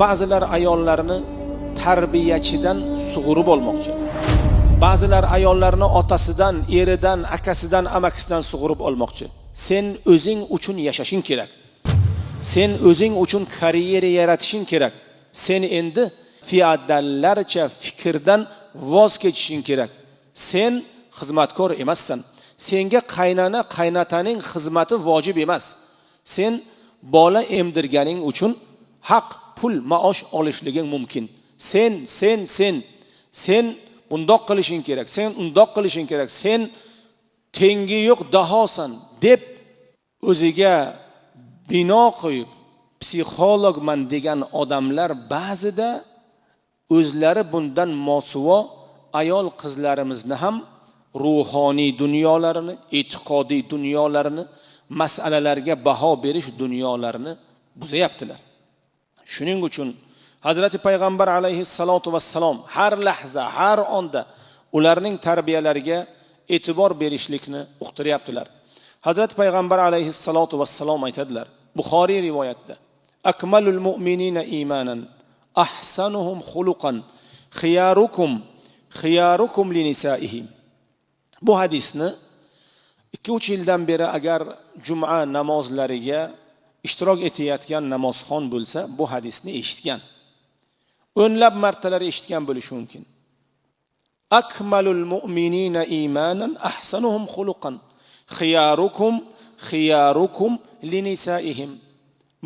Ba'zilar ayollarni tarbiyachidan sug'urib olmoqchi. Ba'zilar ayollarni otasidan, eridan, akasidan, amakisidan sug'urib olmoqchi. Sen o'zing uchun yashashing kerak. Sen o'zing uchun karyera yaratishing kerak. Sen endi feodallarcha fikrdan voz kechishing kerak. Sen xizmatkor emassan. Senga qaynana, qaynataning xizmati vojib emas. Sen bola emdirganing uchun haq pul maosh olishliging mumkin. Sen sen sen sen bundoq qilishing kerak, sen undoq qilishing kerak, sen tengi yo'q dahosan deb o'ziga bino qo'yib psixologman degan odamlar ba'zida o'zlari bundan mosuvo ayol qizlarimizni ham ruhoniy dunyolarini, e'tiqodiy dunyolarini, masalalarga baho berish dunyolarini buzayaptilar. Shuning uchun Hazrati Payg'ambar alayhissalotu vassalom har lahza, har onda ularning tarbiyalariga e'tibor berishlikni uqtiryaptilar. Hazrati Payg'ambar alayhissalotu vassalom aytadilar, Buxoriy rivoyatda: "Akmalul mu'minina imanan, ahsanuhum xuluqan, xiyarukum xiyarukum linisaihim." Bu hadisni 2-3 yildan beri agar juma namozlariga ishtirok etayotgan namozxon bo'lsa, bu hadisni eshitgan. O'nlab martalar eshitgan bo'lishi mumkin. Akmalul mu'minina imanan ahsanuhum xuluqan, xiyarukum xiyarukum linisaihim.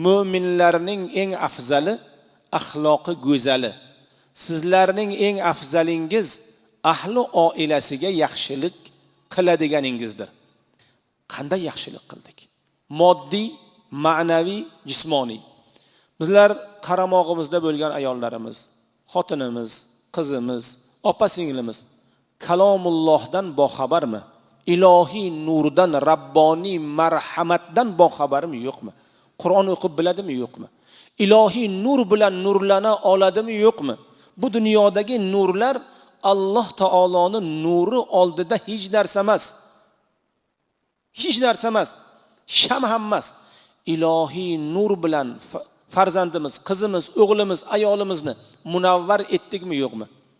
Mo'minlarning eng afzali axloqi go'zali. Sizlarning eng afzalingiz ahli oilasiga yaxshilik qiladiganingizdir. Qanday yaxshilik qildik? Moddiy, ma'naviy, jismoniy. Bizlar qaramog'imizda bo'lgan ayollarimiz, xotinimiz, qizimiz, opa-singlimiz kalomullohdan boxabarmi? Ilohiy nurdan, rabboniy marhamatdan boxabarmi, yo'qmi? Qur'on o'qib biladimi, yo'qmi? Ilohiy nur bilan nurlana oladimi, yo'qmi? Bu dunyodagi nurlar Alloh taoloning nuri oldida hech narsa emas. Hech narsa emas. Sham ham emas. Ilohiy nur bilan farzandimiz, qizimiz, o'g'limiz, ayolimizni munavvar etdikmi, yo'qmi?